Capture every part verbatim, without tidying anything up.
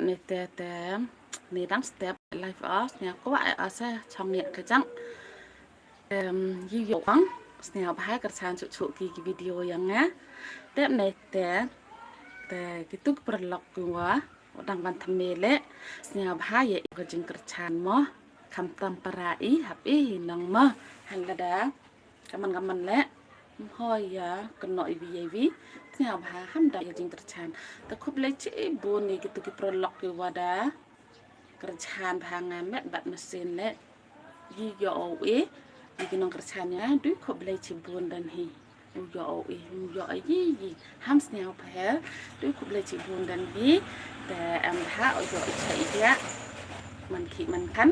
Ni te te ni dang step live os, ni aku ai os eh chong ni ka jang. Em, yu yo ang, sniaw bha kyrchan chuh chuh ki ki video yang eh. Te ni te te ki tu ki paralok ki wa dang ban thymme le, sniaw bha ye ka jingkyrchan mo. Kham tam para i hap i hi nang mo. Han lada kaman kaman le, mhoi ya kano i vi i vi. Sniaw bha ham da ya jingkyrchan. Te khublei chibun ni ki tu ki paralok ki wa da kyrchan bha nga met bad masin le. Yi yo o e, yi ki nongkyrchan ya, du khublei chibun dan hi. U yo o e, u yo o yi yi. Ham sniaw pher, du khublei chibun dan hi. Te em ha u yo i cha i ya. Man ki man kan.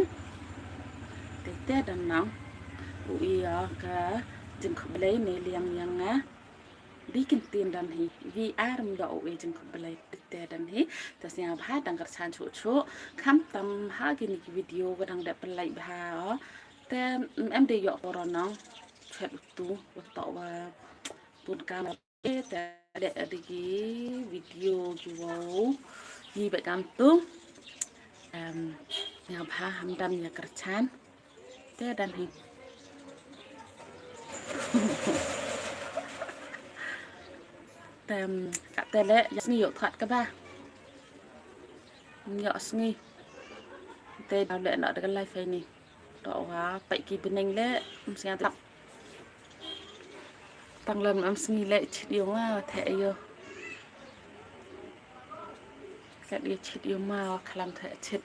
Te te dan nang. U i ya ka jingkhublei ne liang yang nga. Di kin tin dan hi. Vi ar mi da o e jingkhublei te dan hi. Te sniaw bha dang kyrchan chuh chuh. Kham tam ha ki ni ki video ka dang dep pynlait bha o. Te em de yo poro nang. Chet tu wa to wa pun kam te de de ki video ki wow. Yi ba kam tu. Em, sniaw bha ham dam ya kyrchan. Te dan hi. Tem ka te le ya sngi yo that ka ba. Yo sngi. Te daw le na de ka live ni. To wa pai ki beneng le msiang tap. Tang lem am sngi le chit yo ma the yo. Kat yo chit yo ma wa klam the chit.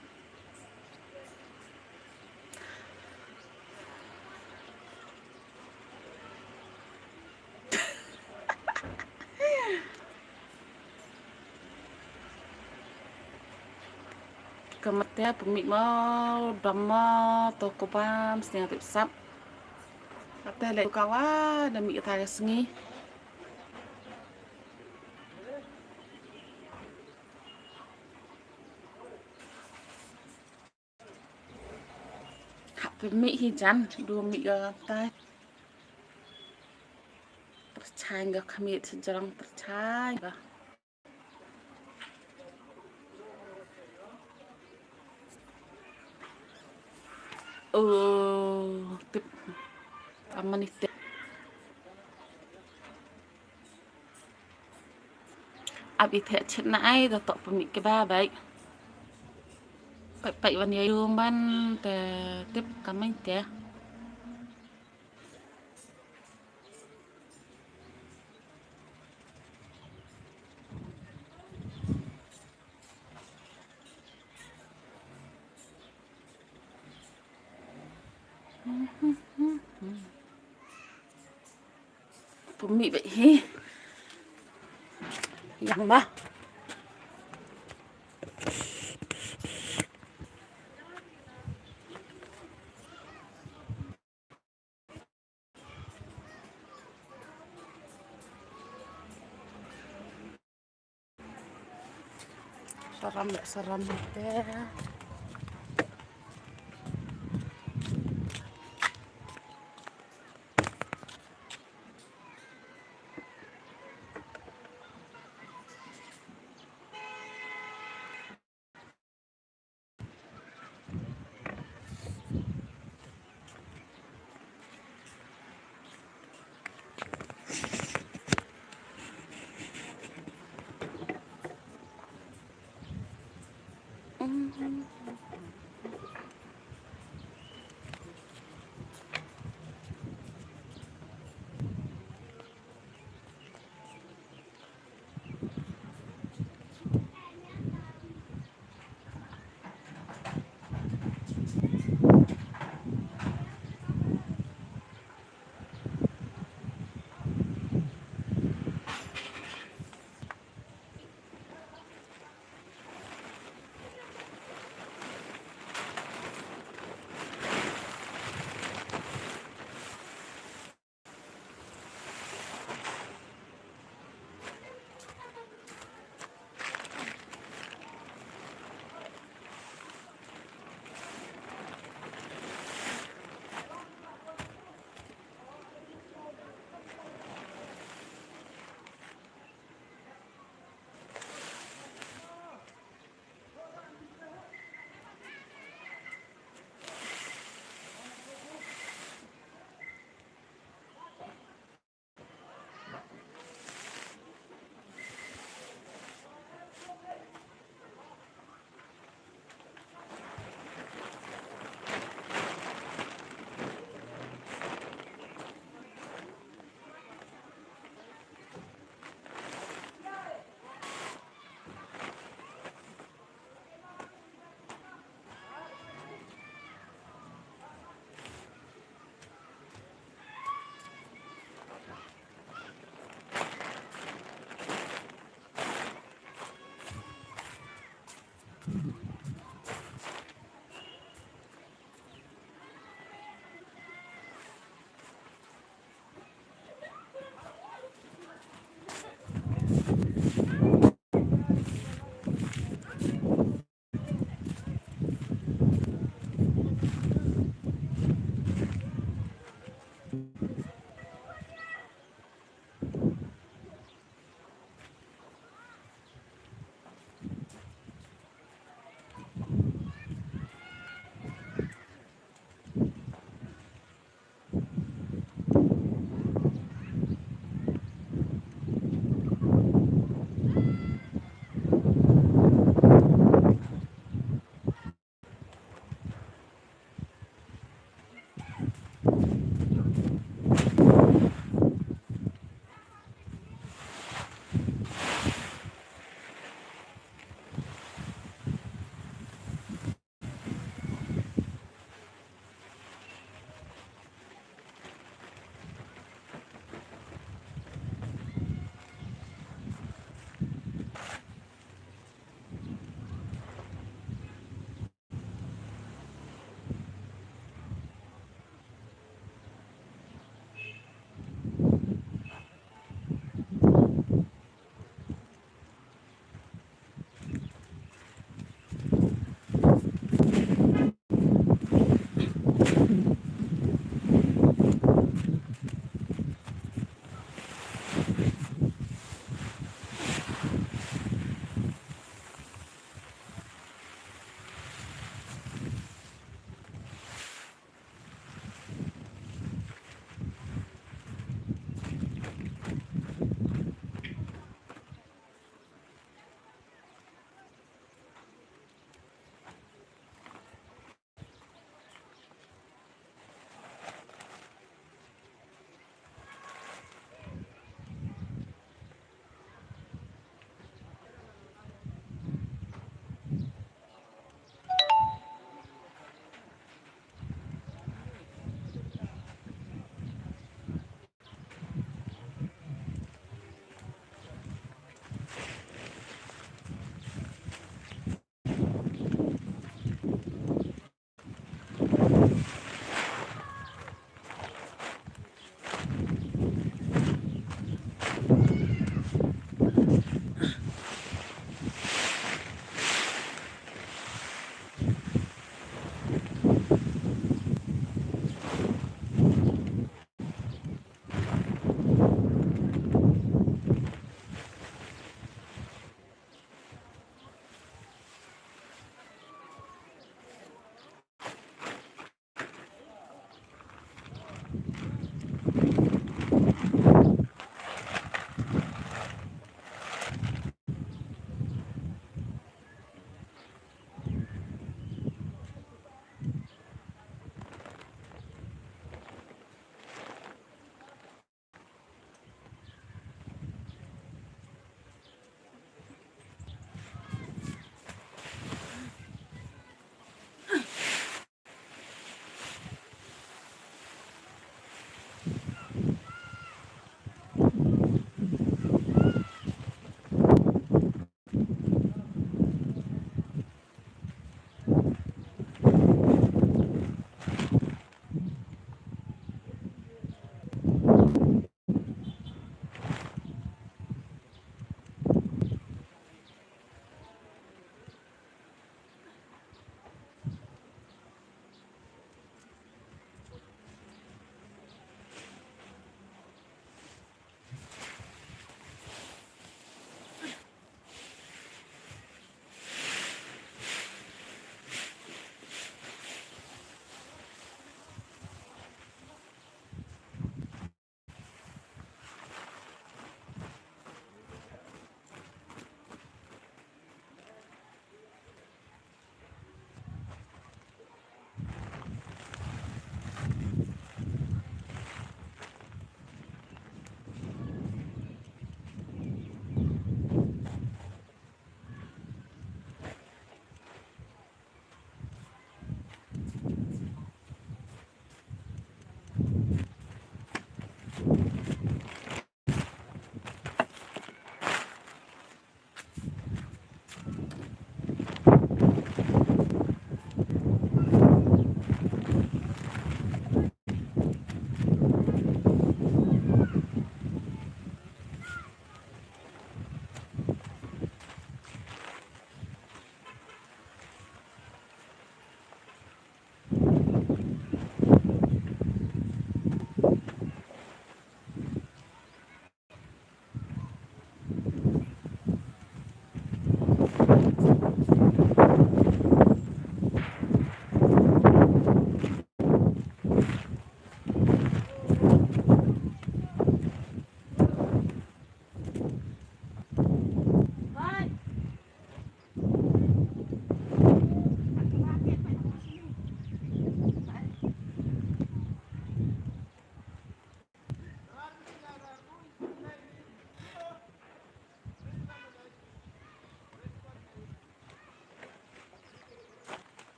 Ka mate pemik ma dam ma to ko bam sniang tip sap. Ate le ka wa da mik ta ka sngi. Hap pemik hi jan du mik ka tai. Perchang ka khmit sejrong perchang ka. Oh, tip. Aman ite. Ap ite chet na ai da tok pemik ke ba bai. Pai pai wan ya yung ban te tip kamai te. Pemik bek hi. Yang bah. Saram bek saram te.